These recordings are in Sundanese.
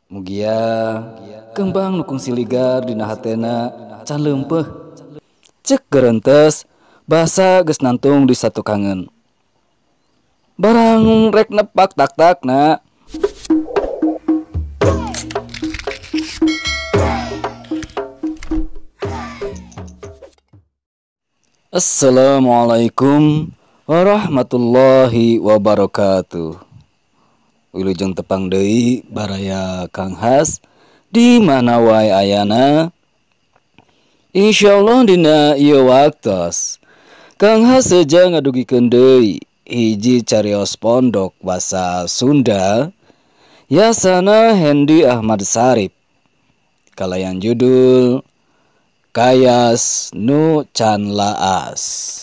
Mugia kembang nu kungsi ligar dina hatena can leumpeuh. Cek gerentes basa geus nantung di satukangeun. Barang rek nepak tak-takna. Assalamualaikum warahmatullahi wabarakatuh. Wilujeng tepang deui baraya Kang Has di mana wae ayana. Insyaallah dina ieu waktos Kang Has seja ngadugikeun deui hiji carios pondok basa Sunda yasana Hendi Ahmad Sarip kalayan judul Kayas Nu Can Laas.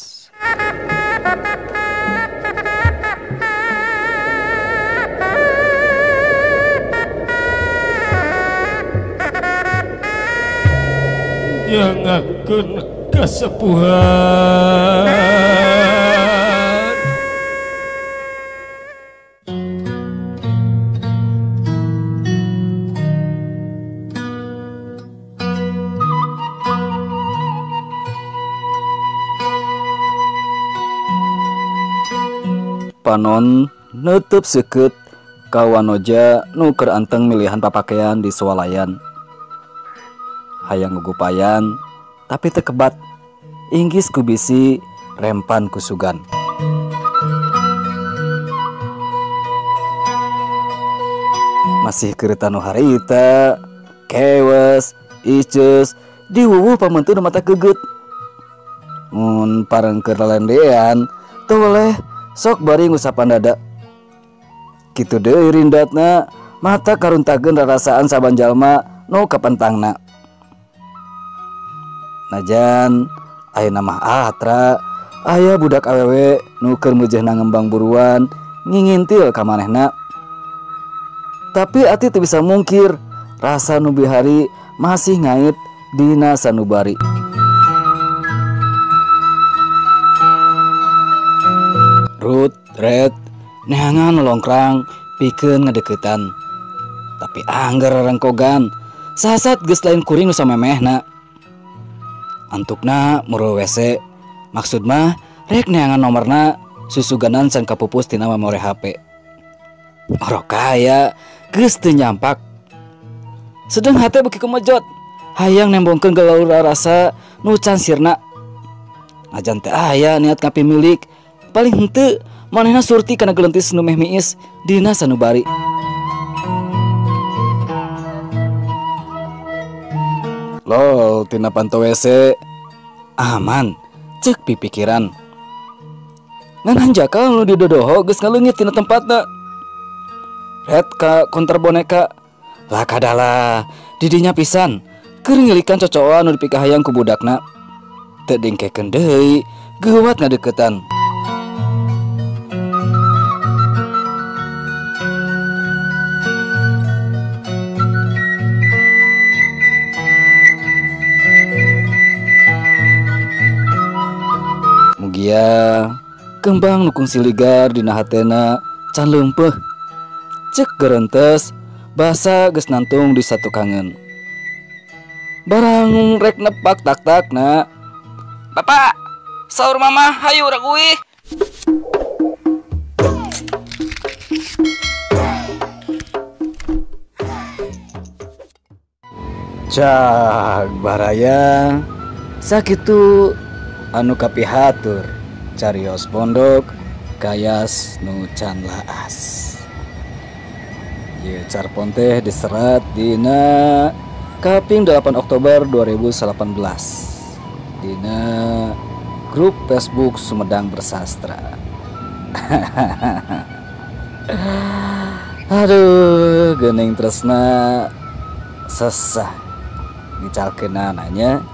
Nyangakeun kasepuhan Panon nutup seukeut ka wanoja nu keur anteng milihan papakean di swalayan. Hayang ngugupayan tapi teu kebat, inggis ku bisi rempan ku sugan. Masih keur tanu harita, kewes, iceus, diwuwuh pamentu nu mata geget. Mun pareng keur lalendean, teu weleh sok bari ngusapan dada. Kitu deui rindatna, mata karuntageun rarasaan saban jalma nu kapentangna. Najan ayeuna mah atra aya budak awewe nu keur meujeuhna ngembang buruan ngingintil ka manehna. Tapi ati teu bisa mungkir rasa nu bihari masih ngait dina sanubari. Rut, red, neangan longkrang pikeun ngadeukeutan. Tapi angger rengkogan, sasat geus lain kuring nu samemehna. Antukna muru WC, maksud mah rek neangan nomorna susuganan can kapupus tina memori HP. Orok kaya geus teu nyampak. Sedeng hate beuki kemejot, hayang nembongkeun galaur rasa nu can sirna. Najan teh aya niat ngapimilik, paling henteu manehna surti kana gelentis nu meh miis dina sanubari. Lol tina panto WC aman cek pipikiran. Ngan hanjakal nu didodoho geus ngaleungit tina tempatna. Red ka konter boneka lah kadalah didinya pisan keur ngilikan cocoan nu dipikahayang ku budakna. Teu dingkekeun deui geuwat ngadeuketan. Mugia kembang nu kungsi ligar dina hatena can leumpeuh. Cek gerentes basa geus nantung di satukangeun. Barang rek nepak tak-takna. Bapak, saur mama hayu rek uih. Cak baraya sakitu anu kapihatur carios pondok Kayas Nu Can Laas. Ye carpon teh diserat dina kaping 8 Oktober 2018 dina grup Facebook Sumedang Bersastra. Aduh, geuning tresna sesah dicalkeunana nya.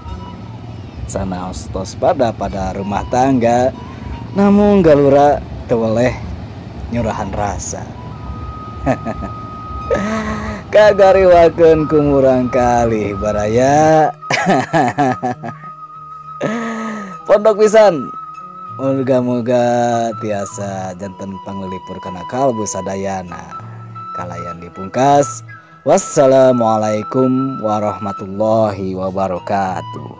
Sanaos tos pada rumah tangga, namun galura teu weleh nyurahan rasa. Kagariwakeun ku murang kali baraya. Pondok pisan. Muga-muga tiasa janten panglipur kana kalbu sadayana. Kalayan dipungkas. Wassalamualaikum warahmatullahi wabarakatuh.